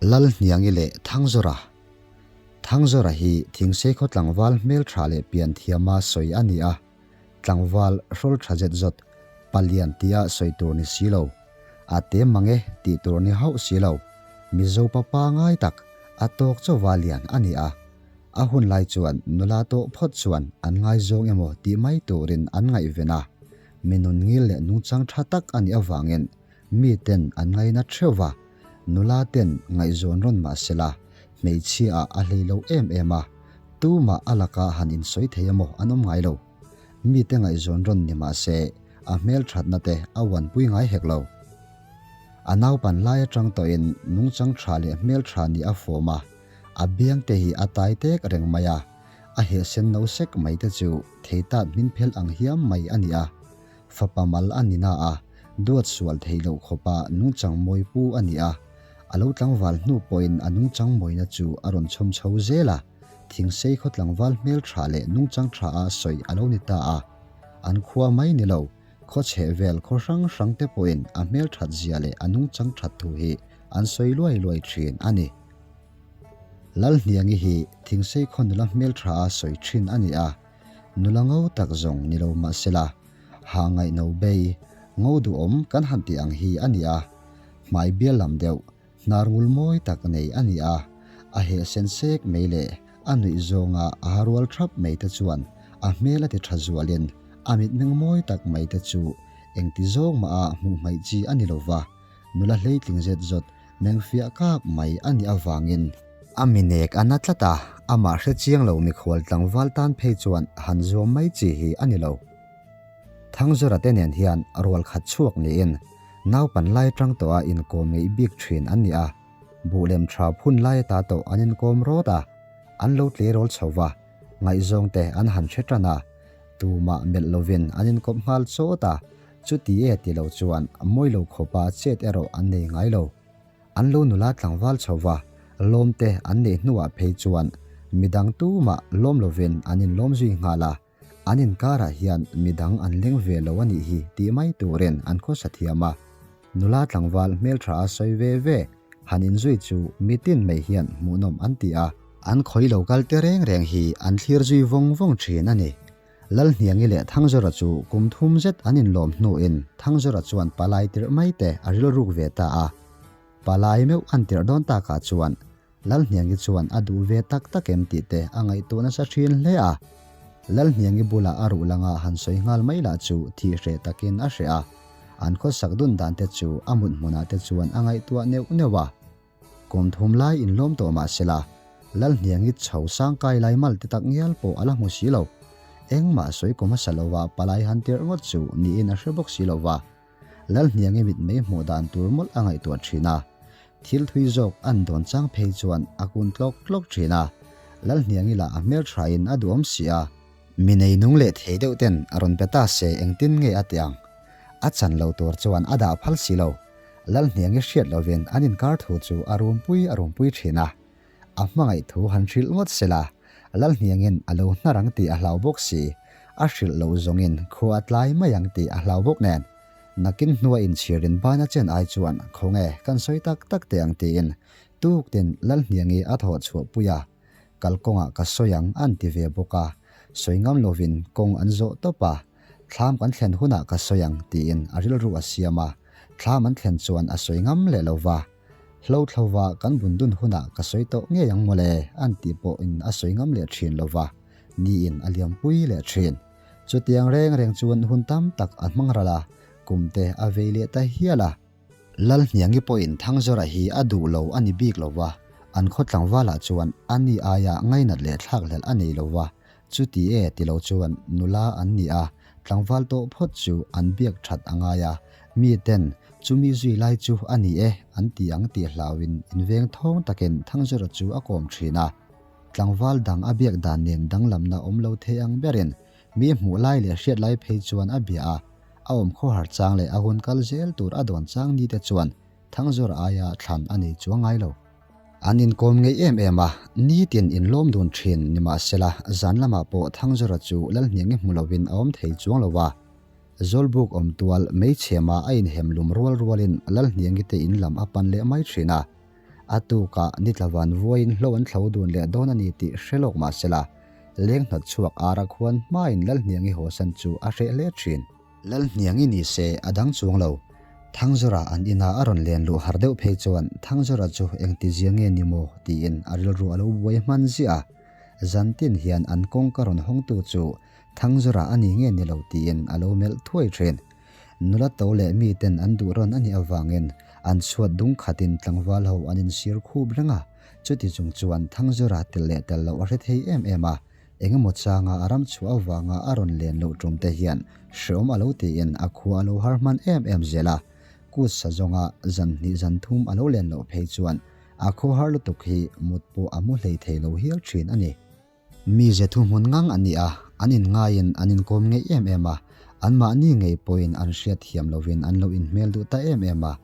Lalhniangi leh Thangzawra Thangzawra hi Thingseikhaw tlangval hmeltha leh pian thiama sawi a ni a, tlangval hrawl tha zet zawt, palian tia sawi tur ni si lo, a te mang e tih tur ni hauh si lo, Mizo pa pangai tak, a tawk chauva lian a ni a. A hun lai chuan nula tawh phawt chuan an ngaizawng emaw tih mai turin an ngaihven a, mi nun ngil leh nungchang tha tak a nih avangin Mi ten an ngaina theuh va, nula ten ngaihzawn rawn mah sela, hmeichhia ah a hlei lo em em a, tumah a laka han insawi thei emaw an awm ngai lo. Mi te ngaihzawn rawn ni mah se, a hmelthatna te a uanpui ngai hek lo. A naupan lai atang tawhin nungchang tha leh hmeltha nih a fawm a, a biang te hi a tai tek reng mai a, a heh sen no sek mai te chu theitat hmin phel ang hiam mai a ni a. Fapa mal a ni na a, duat sual theih loh khawpa nungchang mawi pu a ni a. A lo tlangval hnu pawhin a nungchang mawina chu a rawn chhawm chho zel a, Thingsei khaw tlangval hmel tha leh nungchang tha a sawi a lo ni ta a. An khua mai ni lo, khaw chheh vel khaw hrang hrang te pawhin a hmel that zia leh a nungchang that thu hi an sawi luai luai thin a ni. Lalhniangi hi Thingsei khaw nula hmel tha a sawi thin a ni a. Nula ngo tak zawng ni lo mah sela, ha ngaihno bei, ngo duhawm kan han tih ang hi a ni a. Hmai bial lam deuh, hnar ngul mawi tak nei a ni a. A heh sen sek mai leh a nuih zawnga a ha rual thap mai te chuan a hmel a ti tha zualin a mitmeng mawi tak mai te chu engti zawng mah a hmuh hmaih chi a ni lo va. Nula hleitling zet zawt meng fiah kak mai a nih avangin a mi nek a na tlat a, amah hre chiang lo mikhual tlangval tan phei chuan han zuam mai chi hi a ni lo. Thangzawra te nen hian rual khat chhuak niin naupan lai atang tawha inkawm ngeih bik thin an ni a, buh lem tha phun lai ata tawh an inkawm rawt a, an lo tleirawl chho va, ngaihzawng te an han hre tan a, tumah melh lovin an inkawp nghal chawt a, chuti e ti lo chuan mawi lo khawpa chet erawh an nei ngai lo. An lo nula tlangval chho va, lawmte an neih hnuah phei chuan midang tumah lawm lovin an inlawm zui nghal a, an inkarah hian midang an leng ve lo a nih hi tih mai turin an khawsa thiam a. Nula tlangval hmeltha a sawi ve ve han inzui chu mitin mai hian hmuhnawm an ti a. An khawi lo kal te reng reng hi an thlir zui vawng vawng thin a ni. Lalhniangi leh Thangzawra chu kum thum zet an inlawm hnuin Thangzawra chuan palai tirh mai te a rilruk ve ta a. Palai meuh an tirh dawn takah chuan Lalhniangi chuan a duh ve tak tak em tih te a ngaihtuah nasa thin hle a. Lalhniangi bulah a ruh langa han sawi nghal mai lah chu thih hreh takin a hreh a. An khawsak dun dan te chu a mut hmunah te chuan a ngaihtuah neuh neuh a. Kum thum lai inlawm tawh mah sela, Lalhniangi chho sangkai lai mal te tak ngial pawh a la hmu si lo. Engmah sawi kum hmasa lova palai han tirh ngawt chu niin a hre bawk si lova. Lalhniangi mitmei hmuh dan tur mawlh a ngaihtuah thin a. Thil thui zawk an dawn chang phei chuan a kun tlawk tlawk thin a. Lalhniangi lah a hmelthain a duhawm si a. Mi nei nung leh thei deuh ten a rawn pe ta se engtin nge a ti ang? A chan lo tur chuan a dah phal si lo. Lalhniangi hriat lovin an inkar thu chu a rumpui a rumpui thin a. A hmangaih thu han hrilh ngawt sela, Lalhniangin a lo hnar ang tih a hlau bawk si, a hrilh loh zawngin khua a tlai mai ang tih a hlau bawk nen. Nakin hnua inchhirin bana chen ai chuan khawnge kan sawi tak tak teh ang tiin tuktin Lalhniangi a thawh chhuah pui a. Kalkawngah ka sawi ang an ti ve bawk a, sawi ngam lovin kawng an zawh tawp a, thlam kan thlen hunah ka sawi ang tiin a rilru a siam a, thlam an thlen chuan a sawi ngam leh lo va. Hlo thlova kan bun dun hunah ka sawi tawh ngei ang mawle an tih pawhin a sawi ngam leh thin lo va, niin a liampui leh thin. Chutiang reng reng chuan hun tam tak a hmang ral a, kumte a vei leh ta hial a. Lalhniangi pawhin Thangzawra hi a duh lo a ni bik lo va, an khaw tlangvalah chuan a ni aia ngainat leh thlakhlelh a nei lo va, chuti e ti lo chuan nula an ni a, tlangval tawh phawt chu an biak that a ngai a, mi ten chumi zui lai chu a ni e an ti ang tih hlauin inveng thawng takin Thangzawra chu a kawm thin a. Tlangval dang a biak dan nen danglamna awm lo thei ang berin Mi hmuh lai leh hriat lai phei chuan a bia a, a awm khawhar chang leh a hun kal zel tur a dawn chang ni te chuan Thangzawr aia thlan a nei chuang ngai lo. An inkawm ngei em em a, nitin inlawm dun thin nimahsela zan lamah pawh Thangzawra chu Lalhniangi hmu lovin a awm thei chuang lo va. Zawlbuk awm tual meichhema a inhem lum rual rualin Lalhniangi te in lam a pan leh mai thin a. A tukah nitla van vuaiin hlo an thlo dun leh dawn a ni tih hre lawk mah sela, leng hnawt chhuak ara khuan hmain Lalhniangi hawsan chu a hreh hle thin. Lalhniangi ni se a dang chuang lo. Thangzawra an ina a rawn len luh har deuh phei chuan Thangzawra chu engtizia nge ni maw tiin a rilru a lo buai hman ziah a. Zantin hian an kawngka rawn hawngtu chu Thangzawra a ni nge ni lo tiin a lo melh thuai thin. Nula to leh miten an duh rawn a nih avangin an chhuat dung khatin tlangval ho an insir khup reng a, chuti chung chuan Thangzawra tel leh tel loh a hre thei em em a, engemaw changa a ram chhuah avanga a rawn len loh tum te hian hreawm a lo tiin a khua a lo har hman em em zel a, kut sa zawnga zan hnih zan thum a lo len loh phei chuan a khaw har lutuk hi mut pawh a mu hlei thei lo hial thin a ni. Mi ze thuhmun ngang an ni a, an inngaiin an inkawm ngei em em a, anmahni ngei pawhin an hriat thiam lovin an lo inhmel duh ta em em a.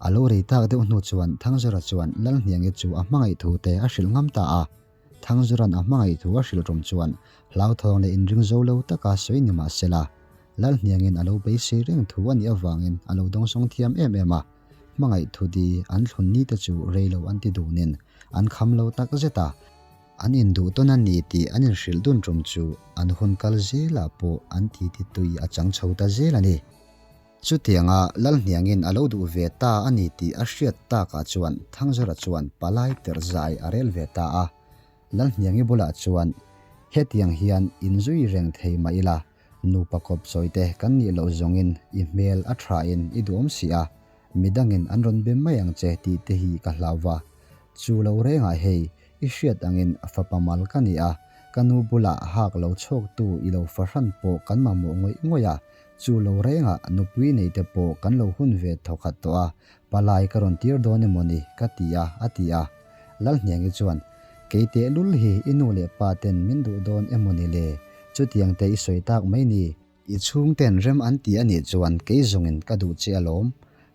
A lo rei tak deuh hnu chuan Thangzawra chuan Lalhniangi chu a hmangaih thu te a hrilh ngam ta a. Thangzawra'n a hmangaih thu a hrilh tum chuan hlauthawng leh inring zo lo taka sawi ni mah sela, Lalhniangin a lo beisei reng thu a nih avangin a lo dawngsawng thiam em em a. Hmangaih thu di an thlun ni te chu rei lo an ti dunin an kham lo tak zet a. An induh tawn a ni tih an inhrilh dun tum chu an hun kal zelah pawh an titi tui a chang chho ta zel a ni. Chutianga Lalhniangin a lo duh ve ta a ni tih a hriat takah chuan Thangzawra chuan palai tirh zai a rel ve ta a. Lalhniangi bulah chuan, Hetiang hian inzui reng thei mah ila, nupa kawp chawite kan nih loh zawngin i hmel a thain i duhawm si a, midangin an rawn be mai ang che tih te hi ka hlau va. Chu lo rengah hei, i hriat angin fapa mal ka ni a, ka nu bulah hak lo chhawktu i lo fahran pawh kan mamawh ngawih ngawih a, chu lo rengah nupui nei te pawh kan lo hun ve thawkhat tawh a, palai ka rawn tir dawn emaw ni ka ti a, a ti a. Lalhniangi chuan, Kei tehlul hi i nu leh pa ten min duh dawn emaw ni le? Chutiang te i sawi tak mai ni? I chhungten rem an ti a nih chuan kei zawngin ka duh che alawm.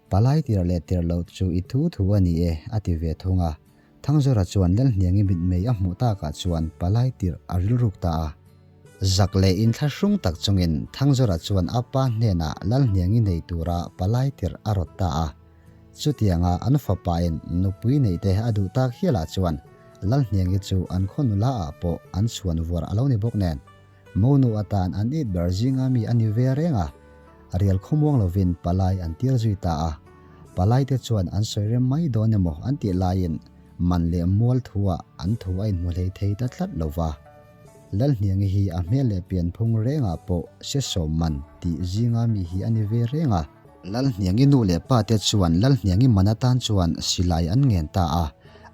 Palai tir leh tir loh chu i thu thu a ni e, a ti ve thung a. Thangzawra chuan Lalhniangi mitmei a hmuh takah chuan palai tirh a rilruk ta a. Zak leh inthlahrung tak chungin Thangzawra chuan a pa hnenah Lalhniangi nei tura palai tirh a rawt ta a. Chutianga an fapain nupui neihte a duh tak hialah chuan Lalhniangi chu an khaw nula ah pawh an chhuan vuar a lo ni bawk nen. Monu atan an it ber zinga mi a ni ve reng a, rial khawmuang lovin palai an tir zui ta a. Palaite chuan an sawi rem mai dawn emaw an tih laiin man leh mual thuah an thu a inhmu hlei thei ta tlat lo va. Lalhniangi hi a hmel leh pianphung rengah pawh sesawm man tih zinga mi hi a ni ve reng a. Lalhniangi nu leh pa te chuan Lalhniangi man atan chuan silai an ngen ta a.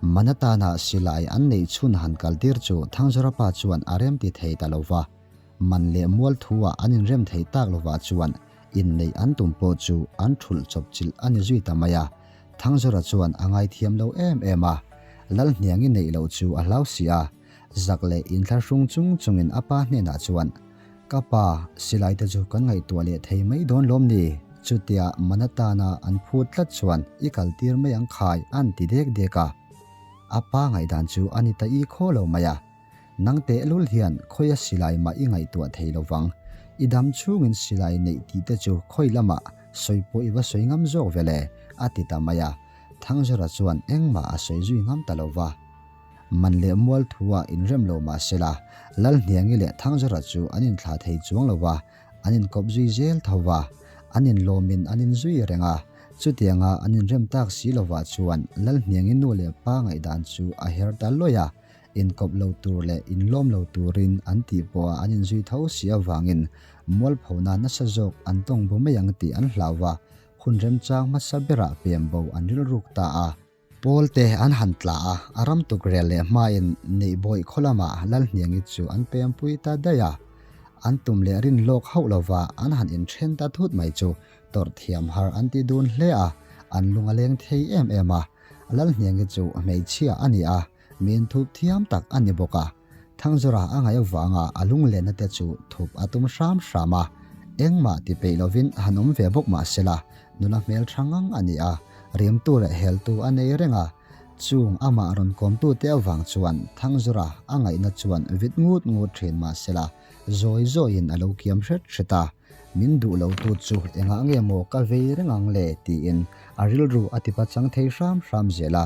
Man atana silai an neih chhun han kal tir chu Thangzawra pa chuan a rem ti thei ta lo va. Man leh mual thu ah an inrem thei tak lovah chuan inneih an tum pawh chu an thulh chawp chilh a ni zui ta mai a. Thangzawra chuan a ngaithiam lo em em a. Lalhniangi neih loh chu a hlau si a. Zak leh inthlahrung chung chungin a pa hnenah chuan, Ka pa, silai te chu kan ngaihtuah leh thei mai dawn lawm ni? Chutia man atana an phut tlat chuan i kal tir mai ang khai an ti dek dek a. A pa ngaihdan chu a ni ta i khaw lo mai a. Nang tehlul hian khawia silai mah i ngaihtuah thei lo vang. I dam chhungin silai neih tih te chu khawi lamah sawi pawh i va sawi ngam zawk ve le, a ti ta mai a. Thangzawra chuan engmah a sawi zui ngam ta lo va. Man leh mual thu ah inrem lo mah sela, Lalhniangi leh Thangzawra chu an inthlah thei chuang lo va, an inkawp zui zel tho va, an inlawmin an inzui reng a. Chutianga an inrem tak si lovah chuan Lalhniangi nu leh pa ngaihdan chu a her ta lawih a, inkawp lo tur leh inlawm lo turin an tih pawha an inzui tho si avangin mualphona nasa zawk an tawng bu mai ang tih an hlau va, hun remchang hmasa berah pembo an rilruk ta a. Pawlte an han tla a, a ram tukrel leh hmain Neihbawih khaw lamah Lalhniangi chu an pempui ta daih a. An tum leh rin lawk hauh lova an han inthen ta thut mai chu tawrh thiam har an ti dun hle a, an lung a leng thei em em a. Lalhniangi chu hmeichhia a ni a, min thup thiam tak a ni bawk a. Thangzawra a ngaih avanga a lunglenna te chu thup a tum hram hram a, engmah ti peih lovin han awm ve bawk mah sela, nula hmel tha ngang a ni a, rimtu leh heltu a nei reng a. Chung amah rawn kawmtu te avang chuan Thangzawra a ngaihna chuan vit ngut ngut thin mah sela, zawi zawiin a lo kiam hret hret a, Min duh lo tu chu engah nge maw ka vei reng ang le? tiin a rilru a tipachang thei hram hram zel a.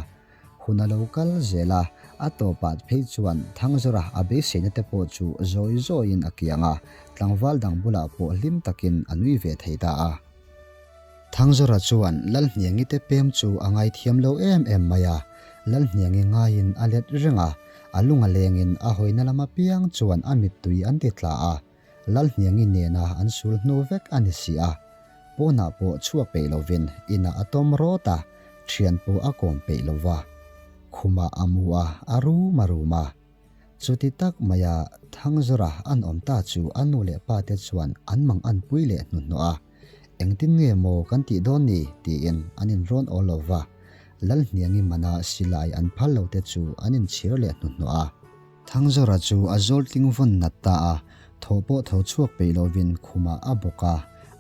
Hun a lo kal zel a, a tawpah phei chuan Thangzawra a beiseina te pawh chu zawi zawiin a kiang a, tlangval dang bulah pawh hlim takin a nui ve thei ta a. Thangzawra chuan Lalhniangi te pem chu a ngaithiam lo em em mai a, Lalhniangi ngaiin a let reng a, a lung a lengin a hawina lam apiang chuan a mittui an ti tla a, Lalhniangi nena an sul hnu vek a ni si a, pawnah pawh chhuak peih lovin inah a tawm rawt a, thian pawh a kawm peih lova, khumah a mu a, a rum a rum a. Chuti tak maia Thangzawra an awm ta chu a nu leh pa te chuan an mang an pui leh hnuhnawh a, engtin nge maw kan tih dawn ni tiin an inrawn awl lo va, Lalhniangi mana silai an phal lo te chu an inchhir leh hnuhnawh a. Thangzawra chu a zawltling vawn nat ta a, thaw pawh tho chhuak peih lovin khumah a bawk a,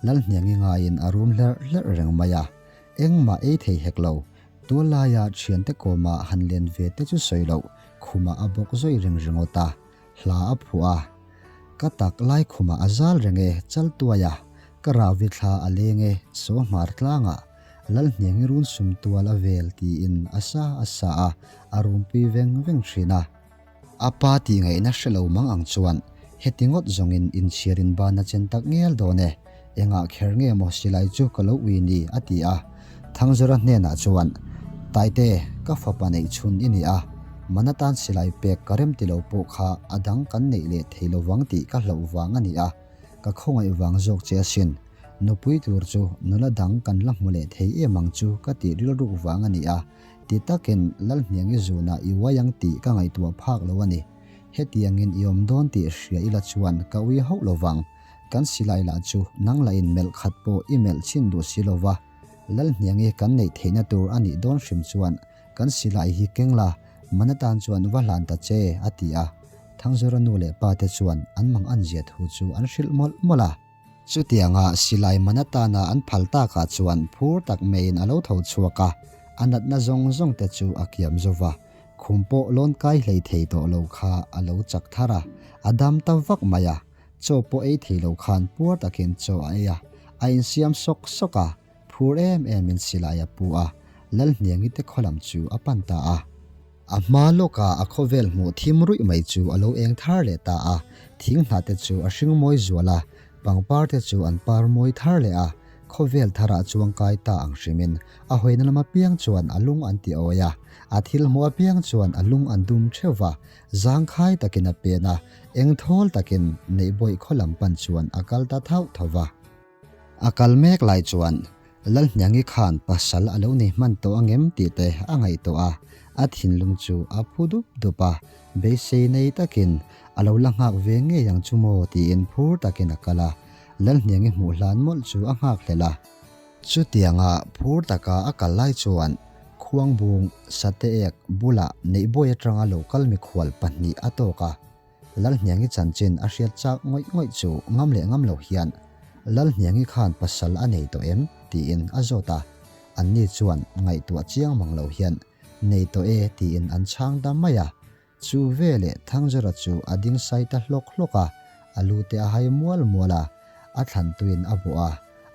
Lalhniangi ngaiin a rum hlerh hlerh reng mai a. Engmah ei thei hek lo, tual laia thiante kawmah han len ve te chu sawi loh, khumah a bawk zawi reng ringawt a, hla a phuah a. Ka tak lai khumah a zal reng e, chal tuai a, ka rauvi thla a leng e, saw hmar tlangah, Lalhniangi run sum tual a vel tiin a sa a sa a, a rumpui veng veng thin a. A pa tih ngaihna hre lo mang ang chuan heti ngawt zawngin inchhiar in ban a chen tak ngial dawn e, engah kher nge maw silai chu ka lo ui ni a ti a. Thangzawra hnenah chuan, Taite, ka fapa neih chhun i ni a, man atan silai pek ka rem ti lo pawh kha a dang kan neih leh thei lovang tih ka hlauh vang a ni a, ka khawngaih vang zawk che asin. Nupui tur chu nula dang kan la hmu leh thei em ang chu ka tih rilruk vang a ni a, Ti takin Lalhniangi zunah i uai ang tih ka ngaihtuah phak lo a ni. Hetiangin i awm dawn tih hria ila chuan ka ui hauh lo vang. Kan silai lah chu nang lahin melh khat pawh i melh chhin duh si lo va. Lalhniangi kan neih theihna tur a nih dawn hrim chuan kan silai hi keng la, man atan chuan va hlan ta che, a ti a. Thangzawra nu leh pa te chuan an mang an zia thu chu an hrilh mawlh mawlh a. Chutianga silai man atana an phal takah chuan phur tak maiin a lo tho chhuak a, a natna zawng zawng te chu a kiam zo va, khum pawh lawn kai hlei thei tawh lo kha a lo chak thar a, a dam ta vak mai a, chaw pawh ei thei lo khan puar takin chaw a ei a, a insiam sawk sawk a, phur em emin silai a pu a, Lalhniangi te khaw lam chu a pan ta a. A hma lawkah a khawvel hmuh thim ruih mai chu a lo eng thar leh ta a, thing hna te chu a hring mawi zual a, pangpar te chu an par mawi thar leh a, khawvel tharah chuang kai ta ang hrimin a hawina lam apiang chuan a lung an ti awi a, a thil hmuh apiang chuan a lung an dum theuh va, zangkhai takin a pen a, eng thawl takin Neihbawih khaw lam pan chuan a kal ta thauh tho va. A kal mek lai chuan Lalhniangi khan pasal a lo nei hman tawh angem tih te a ngaihtuah a, a thinlung chu a phu dup dup a, beisei nei takin a lo la nghak ve ngei ang chu maw tiin phur takin a kal a, Lalhniangi hmuh hlan mawlh chu a nghak hlel a. Chutianga phur taka a kal lai chuan Khuangbung Sateek bulah Neihbawi atanga lo kal mikhual pahnih a tawk a, Lalhniangi chanchin a hriat chak ngawih ngawih chu ngam leh ngam lo hian, Lalhniangi khan pasal a nei tawh em? tiin a zawt a. Anni chuan ngaihtuah chiang mang lo hian, Nei tawh e tiin an chhang ta mai a. Chu veleh Thangzawra chu a ding sai ta hlawk hlawk a, a lu te a hai mual mual a, a thlantuin a bawh a,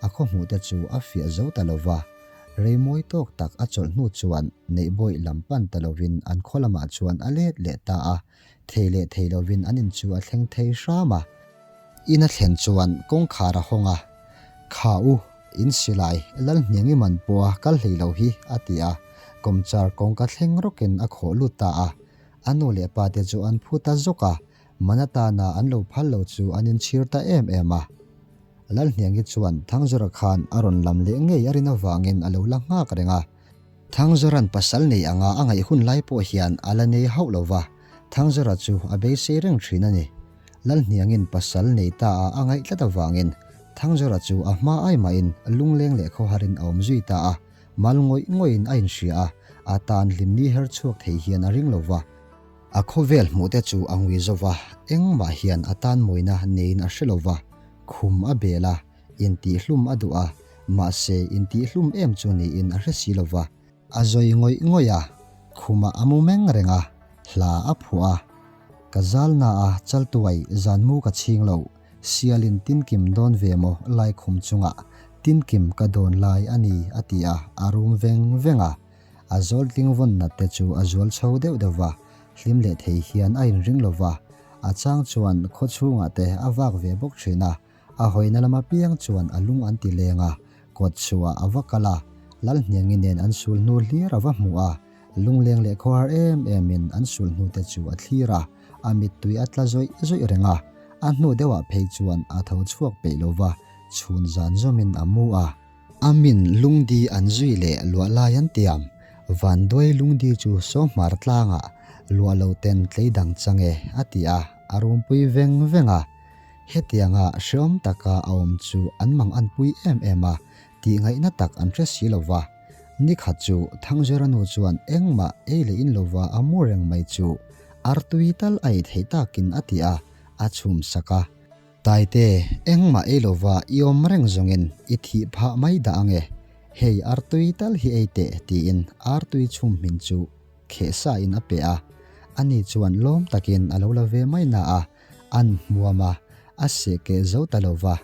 a khawhmuh te chu a fiah zo ta lo va. Rei mawi tawk tak a chawlh hnu chuan Neihbawih lam pan ta lovin an khaw lamah chuan a let leh ta a. Thei leh thei lovin an in chu a thleng thei hram a. In a thlen chuan kawngkhar a hawng a, Kha u, in silai, Lalhniangi man pawha kal hlei lo hi, a ti a. Kawmchar kawngka thleng rawkin a khawh lut ta a. A nu leh pa te chu an phu ta zawk a, man atana an lo phal lo chu an inchhir ta em em a. Lalhniangi chuan Thangzawra khan a rawn lam leh ngei a rin avangin a lo la nghak reng a. Thangzawra'n pasal nei anga a ngaih hun lai pawh hian a la nei hauh lo va, Thangzawra chu a beisei reng thin a ni. Lalhniangin pasal nei ta a a ngaih tlat avangin Thangzawra chu a hma ai mahin lungleng leh khawharin a awm zui ta a, mal ngawih ngawihin a inhria a, a tan hlimni her chhuak thei hian a ring lo va. A khawvel hmuh te chu a ngui zo va, engmah hian a tan mawina neiin a hre lo va, khum a bel a, Intihhlum a duh a, mahse intihhlum em chu niin a hre si lo va. A zawi ngawih ngawih a, khumah a mu meng reng a, hla a phuah a. Ka zalna a chaltuai zanmu ka chhing lo, sialin tinkim dawn ve maw lai khum chungah tinkim ka dawn lai a ni a ti a, a rum veng veng a. A zawltling vawn nat te chu a zual chho deuh deuh va, hlim leh thei hian a inring lo va. A chang chuan khaw chhungah te a vak ve bawk thin a, a hawina lam apiang chuan a lung an ti leng a, kawt chhuah a va kal a, Lalhniangi nen an sul hnu hlir a va hmu a, lungleng leh khawhar em emin an sul hnu te chu a thlir a, a mittui a tla zawih zawih reng a, a hnu deuhah phei chuan a tho chhuak peih lo va, chhun zan zawmin a mu a. Amin lungdi an zui leh luah lai an tiam, Vanduai lungdi chu Sawhmar tlangah luah lo ten tlei dang chang e a ti a, a rumpui veng veng a. Hetianga hreawm taka a awm chu an mang anpui em em a, tih ngaihna tak an hre si lo va. Nikhat chu Thangzera nu chuan engmah ei leh in lova a mu reng mai chu artui tal a ei theih takin a ti a, a chhum sak a. Taite, engmah ei lova i awm reng zawngin i thih phah mai dah ange, hei artui tal hi ei teh tiin artui chhum hmin chu kheh sa in a pe a, ani chuan lawm takin a lo la ve mai na a, an hmuam a, a seh keh zo ta lova.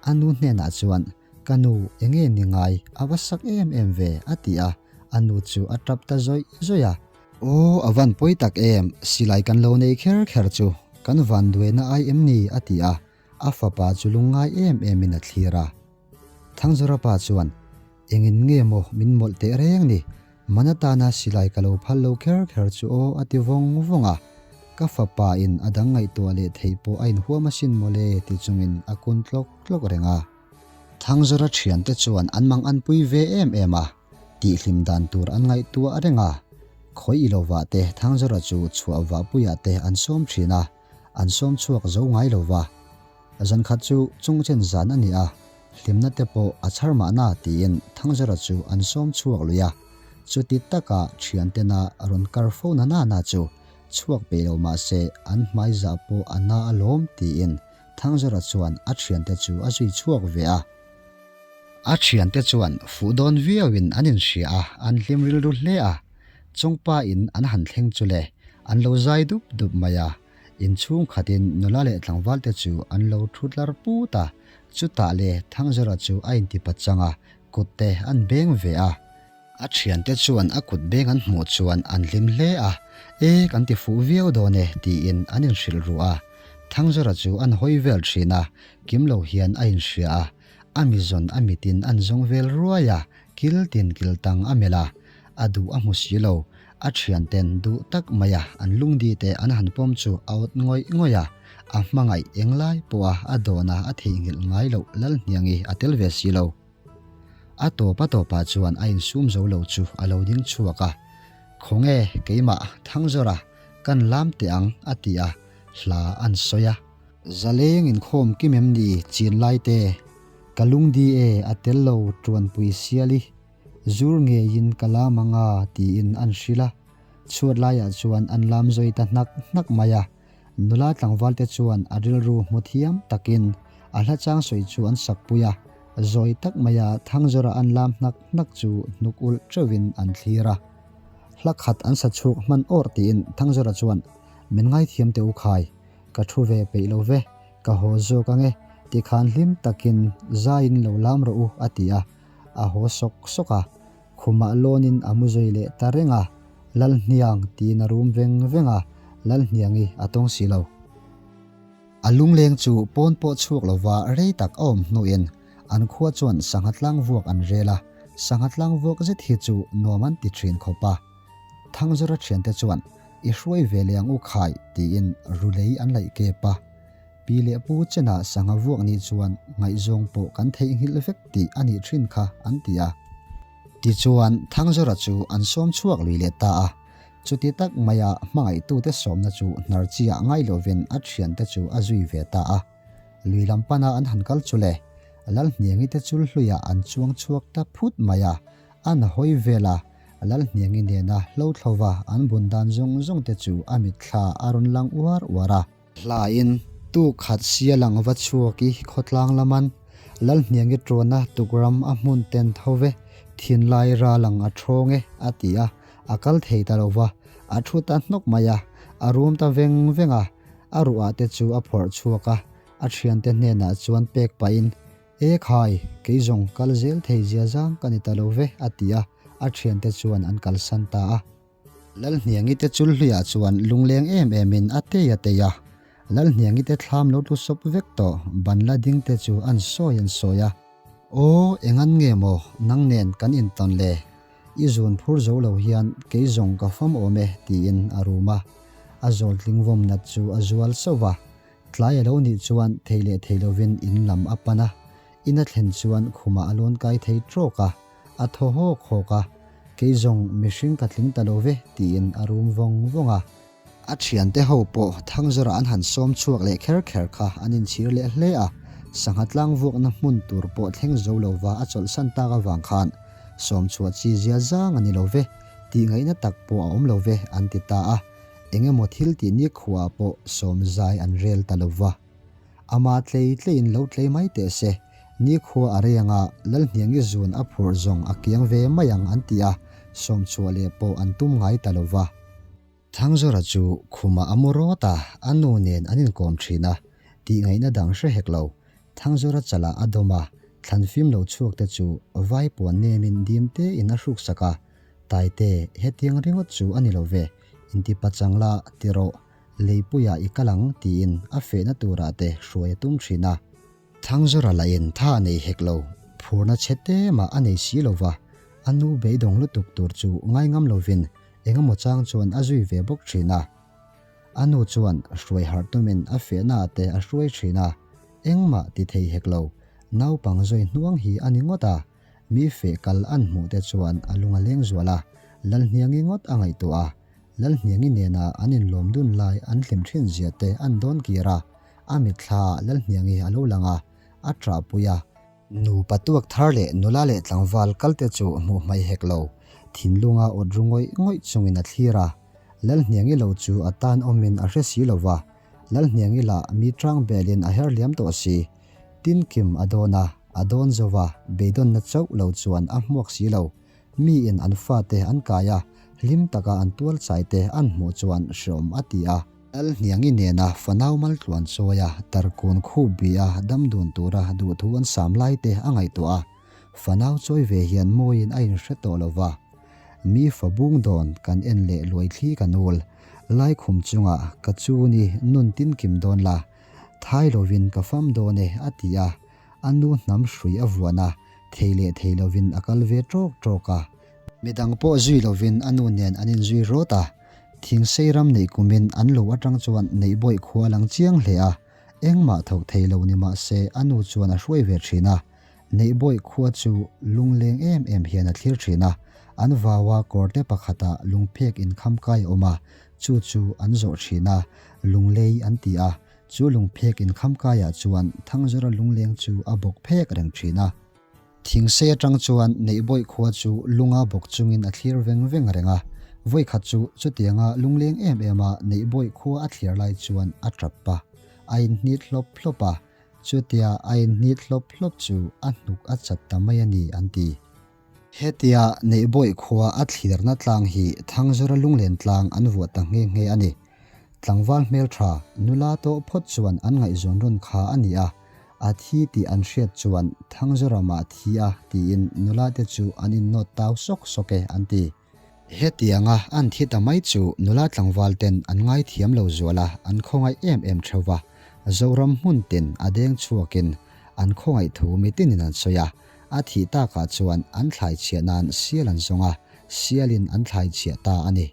A nu hnenah chuan, Ka nu, enge ni ngai, a va sak em em ve, a ti a, a nu chu a tap ta zawih zawih a. Aw, a van pawi tak em, silai kan lo nei kher kher chu, kan van duaina ai em ni? a ti a, a fapa chu lungngai em emin a thlir a. Thangzawra pa chuan, Engin nge maw min mawlh teh reng ni, man atana silai ka lo phal lo kher kher chu aw a ti vawng vawng a, ka fapa in a dang ngaihtuah leh theih pawh a inhuam asin mawle ti chungin a kun tlawk tlawk reng a. Thangzawra thiante chuan an mang an pui ve em em a, tihhlim dan tur an ngaihtuah reng a. Khawi i lovah te Thangzawra chu chhuah vahpuiah te an sawm thin a, an sawm chhuak zo ngai lo va. Zankhat chu chungchen zan a ni a, hlimna te pawh a chhar mahna tiin Thangzawra chu an sawm chhuak lui a. Chuti taka thiantena rawn kar fo na nana chu chhuak peih lo mahse an hmaizah pawh a na alawm tiin Thangzawra chuan a thiante chu a zui chhuak ve a. A thiante chuan fuh dawn viauin an inhria a, an hlim rilru hle a. Chawngpa in an han thleng chu le, an lo zai dup dup mai a. Inchhung khatin nula leh tlangvalte chu an lo thu tlar put a. Chutah le Thangzawra chu a intipa chang a, kut te an beng ve a. A thiante chuan a kut beng an hmuh chuan an hlim hle a, E, kan ti fuh viau dawn e, tiin an inhrilh ruh a. Thangzawra chu an hawi vel thin a, kim lo hian a inhria a. A mizawn a mitin an zawng vel ruai a, kil tin kil tang a melh a. A duh a hmu si lo, a thianten duh tak maia an lungdi te an han pawm chu a awt ngawih ngawih a. A hmangaih englai pawha a dawna a theihnghilh ngai loh Lalhniangi a tel ve si lo. A tawp a tawpah chuan a insum zo lo chu a lo ding chhuak a, Khawnge keimah Thangzawra kan lam teh ang a ti a, hla an sawi a. Zaleng inkhawm kim em ni chin lai te, ka lungdi e a tel lo tuanpui siali, zur ngeiin ka lam anga tiin an hrilh a. Chhuat laiah chuan an lam zawi ta hnak hnak mai a. Nula tlangvalte chuan a rilru hmu thiam takin a hla chang sawi chu an sakpui a, zawi tak maia Thangzawra an lam hnak hnak chu hnuk ulh teuhin an thlir a. Hla khat an sa chhuk hman awrh tiin Thangzawra chuan, Min ngaithiam teh u khai, ka thu ve peih lo ve, ka haw zawk ange, tikhan hlim takin zaiin lo lam rawh u a ti a, a haw sawk sawk a. Khumah lawnin a mu zui leh ta reng a, Lalhniang tiin a rum veng veng a, Lalhniangi a tawng si lo. A lungleng chu pawn pawh chhuak lova rei tak a awm hnuin an khua chuan sangha tlang vuak an rel a, sangha tlang vuak zet hi chu nuam an ti thin khawp a. Thangzawra thiante chuan, I hruai ve leh ang u khai tiin rulei an laih kep a. Pi leh pu chenah sangha vuak nih chuan ngaihzawng pawh kan theihnghilh vek tih a nih thin kha an ti a. Tichuan Thangzawra chu an sawm chhuak lui leh ta a. Chuti tak maia hmangaihtute sawmna chu hnar chiah ngai lovin a thiante chu a zui ve ta a. Lui lam pana an han kal chu le, Lalhniangi te chul hluiah an chuang chhuak ta phut mai a, an hawi vel a, Lalhniangi nena hlo thlova an bun dan zawng zawng te chu a mitthla a rawn lang uar uar a. Hlain tuk khat sia lang va chhuak i khawtlang laman Lalhniangi tawna tukram a hmun ten tho ve, thinlai ral ang a thawng e a ti a, a kal thei ta lo va, a thu ta hnawk mai a, a rum ta veng veng a, a ruah te chu a phawrh chhuak a, a thiante hnenah chuan pek pahin, E khai, kei zawng kal zel thei zia zang ka ni ta lo ve a ti a. A thiante chuan an kalsan ta a. Lalhniangi te chulhluiah chuan lungleng em emin a tei a tei a. Lalhniangi te thlam lo tlu sawp vek tawh ban la ding te chu an sawi an sawi a. Aw, engan nge maw nang nen kan intawn le? I zun phur zo lo hian kei zawng ka fam awm e tiin a rum a. A zawl tling vawm nat chu a zual sauh va. Tlai a lo nih chuan thei leh thei lovin in lam a pan a. In a thlen chuan khumah a lawn kai thei trawk a, a thaw hawk hawk a, Kei zawng mihring ka tling ta lo ve tiin a rum vawng vawng a. A thiante ho pawh Thangzawra an han sawm chhuak leh kher kher kha an inchhir leh hle a, sangha tlang vuakna hmun tur pawh thleng zo lova a chawlhsan tak avang khan sawm chhuah chi zia zang a ni lo ve, tih ngaihna tak pawh a awm lo ve an ti ta a, eng emaw thil tih nikhuaah pawh sawm zai an rel ta lo va. Ama tlei tleiin lo tlei mai teh se, nikhua a rei anga Lalhniangi zun a phurh zawng a kiang ve mai ang an ti a, sawm chhuah leh pawh an tum ngai ta lo va. Thangzawra chu khumah a mu rawt a, a nu nen an inkawm thin a, tih ngaihna dang hre hek lo. Thangzawra chalah a dawm a, thlan fim lo chhuak te chu vai puan nemin dim tein a hruksak a, Taite, hetiang ringawt chu a ni lo ve, inti pachang la ti rawh, Leipuiah i kal ang tiin a fehna turah te hruai a tum thin a. Thangzawra lahin tha a nei hek lo, phurna chhe te mah a nei si lo va, a nu beidawng lutuk tur chu ngaingam lovin engemaw chang chuan a zui ve bawk thin a. A nu chuan hruai harh tumin a fehnaah te a hruai thin a, engmah ti thei hek lo, naupang zawi hnuang hi a ni ngawt a, mi feh kal an hmuh te chuan a lung a leng zual a, Lalhniangi ngawt a ngaihtuah a. Lalhniangi nena an inlawm dun lai an hlim thin zia te an dawn kir a, a mitthla Lalhniangi a lo lang a, a ṭahpui a. Nupa tuak thar leh nula leh tlangval kal te chu hmuh hmai hek lo, thinlunga awt ru ngawih ngawih chungin a thlir a. Lalhniangi lo chu a tan awmin a hre si lo va, Lalhniangi lah mi ṭang belin a her liam tawh si. Tinkim a dawn a, a dawn zo va, beidawnna chauh lo chuan a hmuak si lo. Miin an fate an kai a, hlim taka an tual chai te an hmuh chuan hreawm a ti a. Lalhniangi nena fanau maltluan chawi a, tarkun khup bi a dam dun tura duhthu an sam lai te a ngaihtuah a, fanau chawi ve hian mawiin a inhre tawh lo va. Mi fa bung dawn kan en leh luai thli ka nul, laikhum chungah ka chu ni nun tinkim dawn la, thai lovin ka fam dawn e a ti a, A nu hnam hrui a vuan a, thei leh thei lovin a kal ve ṭawk ṭawk a. Midang pawh zui lovin a nu nen an inzui rawt a. Thingsei ram neih kumin an lo aṭang chuan Neihbawih khua lang chiang hle a, engmah thawk thei lo ni mah se a nu chuan a hruai ve ṭhin a. Neihbawih khua chu lungleng em em hian a thlir ṭhin a, an vaua kawrte pakhatah lungphek inkham kai a awm a, chu chu an zawh ṭhin a, lunglei an ti a. Chu lungphek inkhamkaiah chuan Thangzawra lungleng chu a bawk phek reng thin a. Thingsei atang chuan Neihbawih khua chu lunga bawk chungin a thlir veng veng reng a. Vawikhat chu chutianga lungleng em em a Neihbawih khua a thlir lai chuan a tap a, a inhnit hlawp hlawp a. Chutia a inhnit hlawp hlawp chu a hnuk a chat ta mai a ni an ti. Hetia Neihbawih khua a thlirna tlang hi Thangzawra lunglen tlang an vuah ta nghe nghe a ni. Tlangval hmeltha, nula tawh phawt chuan an ngaihzawn rawn kha a ni a, a thi tih an hriat chuan Thangzawra mah thi a tiin nula te chu an innawt tau sawk sawk e an ti. Hetianga an thi ta mai chu nula tlangval ten an ngaithiam lo zual a, an khawngaih em em theuh va. Zoram hmun tin a deng chhuakin an khawngaih thu mitinin an sawi a, A thih takah chuan an thlai chhiah nan sial an zawng a, sialin an thlai chhiah ta a ni.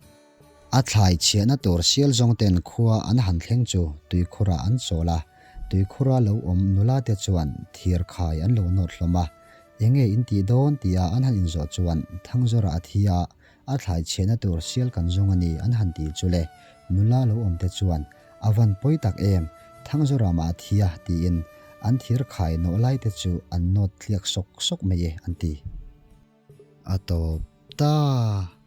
A thlai chhiahna tur sial zawng ten khua an han thleng chu tuikhurah an chawl a, tuikhura lo awm nula te chuan thir khai an lo nawt hlawm a. Enge in tih dawn tia an han inzawh chuan Thangzawra a thi a, a thlai chhiahna tur sial kan zawng a ni an han ti chu le. Nula lo awm te chuan A van pawi tak em, Thangzawra mah a thi a tiin an thir khai nawh lai te chu an nawt tliak sawk sawk mai e an ti. A tawp ta.